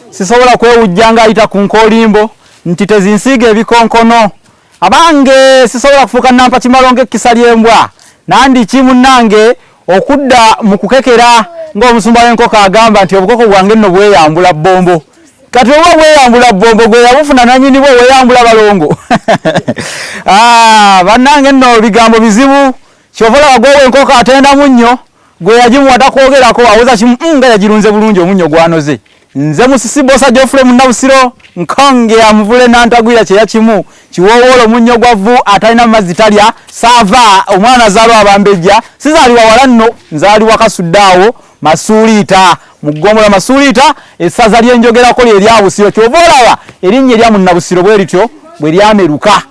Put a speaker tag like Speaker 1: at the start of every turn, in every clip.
Speaker 1: Sisobola kwewujja ng'ayita ku nkoolimbo nti tezinsiiga ebikonkono. Abange sisobola kufuuka nampa kimalo ng'ekkisa ly'embwa. Nandiki munnange okudda mu kukekera ng'omusumba w'enkoko agamba nti obukoko bwange nno bweyambula bbombo. Kati oba bweyambula bbombo gwe yabufuna nanyini bwo weyambula balongo. Ah, bannange nno ebigambo bizibu. Kyova olaba gwowa enkoko atenda munnyo gwe yagimuwa takwogerako awoza kimu mm, nga yagirunze bulungi omunnyo gwanoze. Nze Musisi Bbosa Geoffrey Munnabusiro Nkonge amuvule Nantagwira kyeya kimu kiwoowoolo munnyo gwa vvu atalina mazzi talya saava omwana azaalwa abambejja sizaalibwa wala nno nzaalibwa Kasudde awo Masuuliita mu ggombolola Masuuliita essaza lye njogerako lye lya Busiro kyova olaba erinnya erya Munnabusiro bwe lityo bwe lyameruka.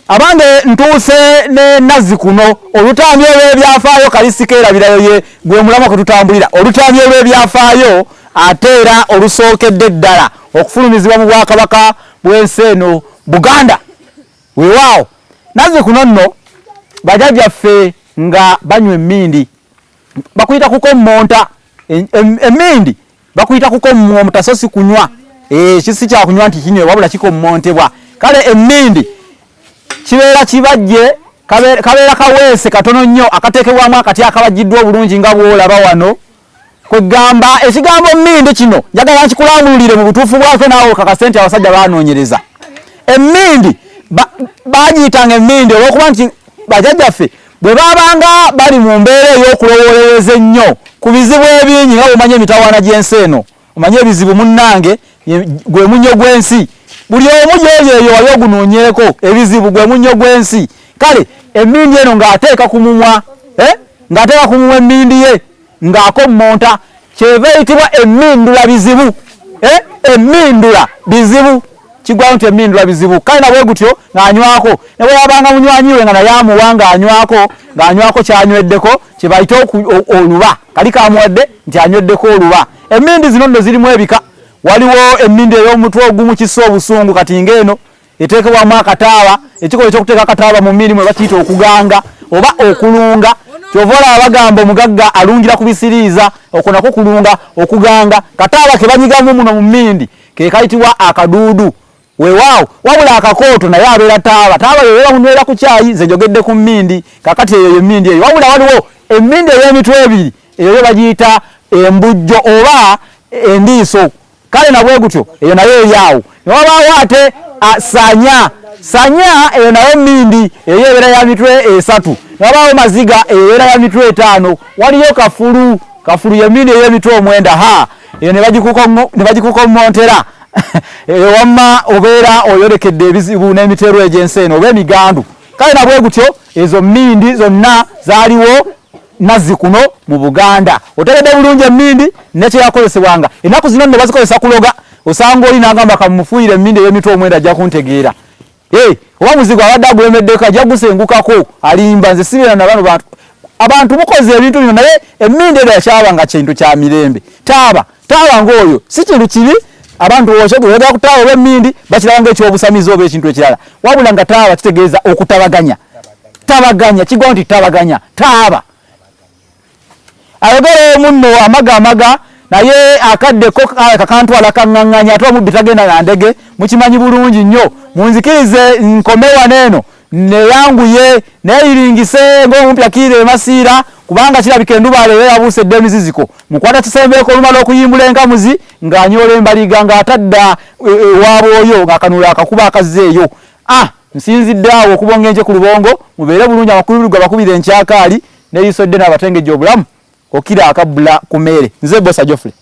Speaker 1: Abange ntuuse ne nazzi kuno olutambi olw'ebyafaayo kalisikeerabirayo ye gwe mulamwa kwe tutambulira olutambi olw'ebyafaayo ate era olusookedde ddala okufulumizibwa mu bwakabaka bw'ensi eno Buganda. Weewaawo nazzi kuno nno bajajjaffe nga banywa emmindi bakuyita kukommonta emmindi bakuyita kukommonta so si kunywa eh, si kyakunywa nti kinywe wabula kikommontebwa kale emmindi kibeera kibajje kabeera kaweese katono nnyo akateekebwamu akati akabajjiddwa obulungi nga bw'olaba wano kwegamba ekigambo mmindi kino njagala nkikulambululire mu butuufu bwakyo naawe okakase nti abasajja banoonyereza emmindi bagiyitanga emmindi olw'okuba nti bajajjaffe bwe babanga bali mu mbeera ey'okulowoolereza ennyo ku bizibu ebingi nga bw'omanyi emitawaana gy'ensi eno omanyi ebizibu munnange gwe munnyo gw'ensi buli omu gy'oli eyo wali ogunoonyeeko ebizibu gwe munnyo gw'ensi kale emmindi eno ng'ateeka ku mumwa eh? ng'ateeka ku mumwa emmindi ye ng'akommonta kyeva eyitibwa emmindula bizibu eh? emmindula bizibu kigwawo nti emmindula bizibu kale nabwe gutyo ng'anywako ne bwe yabanga munywanyi we nga naye amuwa ng'anywako ng'anywako kyanyweddeko kye bayita oluba kali kamuwadde nti anyweddeko oluba emmindi zino nno zirimu ebika waliwo emmindi ey'omutwe ogumu kissa obusungu kati ng'eno eteekebwamu akataaba ekikolwa ekyokuteeka akataaba mu mirimu bakiyita okuganga oba okulunga kyova olaba bagamba omugagga alungira ku bisiriiza okwo nakwo kulunga okuganga kataaba ke banyigamu muno mu mmindi ke kayitibwa akaduudu weewaawo wabula akakooto naye abeera taaba taaba yebeera munywera ku kyayi nze njogedde ku mmindi kakati eyo yemmindi eyo wabula waliwo emmindi ey'emitwe ebiri eyo yo bagiyita embujjo oba endiiso kale na bwe gutyo eyo nayo eri awo ne wabaawo ate sanya sanya eyo nayo mindi eyo ebeera ya mitwe esatu ne wabaawo maziga eyo ebeera ya mitwe etaano waliyo kafulu kafulu ye mindi ey'emitwe omwenda ha eyo ne bagikukommontera eyo wamma obeera oyolekedde ebizibu n'emiteero egy'ensi eno oba emigandu kale na bwe gutyo ezo mindi zonna zaaliwo nazzi kuno mu Buganda. Otegedde bulungi emmindi nekyeyakozesebwanga. Ennaku zino nno bazikozesa kuloga. Osanga oli n'agamba kamumufuuyire emmindi ey'emitwe omwenda ajja kuntegeera. Hey, oba muzigo abadde agulemeddeko ajja gusengukako alimba nze sibeera na bano bantu. Abantu mukoze ebintu bino naye emmindi eno yakyabanga kintu kya mirembe. Taaba, taaba ng'oyo si kintu kibi abantu oyogera ku taaba oba emmindi bakiraba ng'ekyobusamize oba ekintu ekirala wabula nga taaba kitegeeza okutabaganya tabaganya kigwa nti tabaganya taaba ayogera omu nno amaga amaga naye akadde ko kakantwala kaŋŋaŋŋanya ate omubbi tagenda na ndege mukimanyi bulungi nnyo munzikirize nkome wano eno neyanguye neyiringise ng'omumpi akiira emasiira kubanga kirabika endubaale era yabuuse dda emiziziko mukwata kisembeeko olumala okuyimbula enkamuzi ng'anyoola embaliga ng'atadda ewaabwoyo ng'akanula akakuba akazzeeyo ah Nsinzidde awo okubonga enkye ku lubongo, mubeere bulungi amakulu gabakubira enkyakaali, n'eriiso ddene abatengejja obulamu okira akabbula ku meere. Nze Bbosa Geoffrey.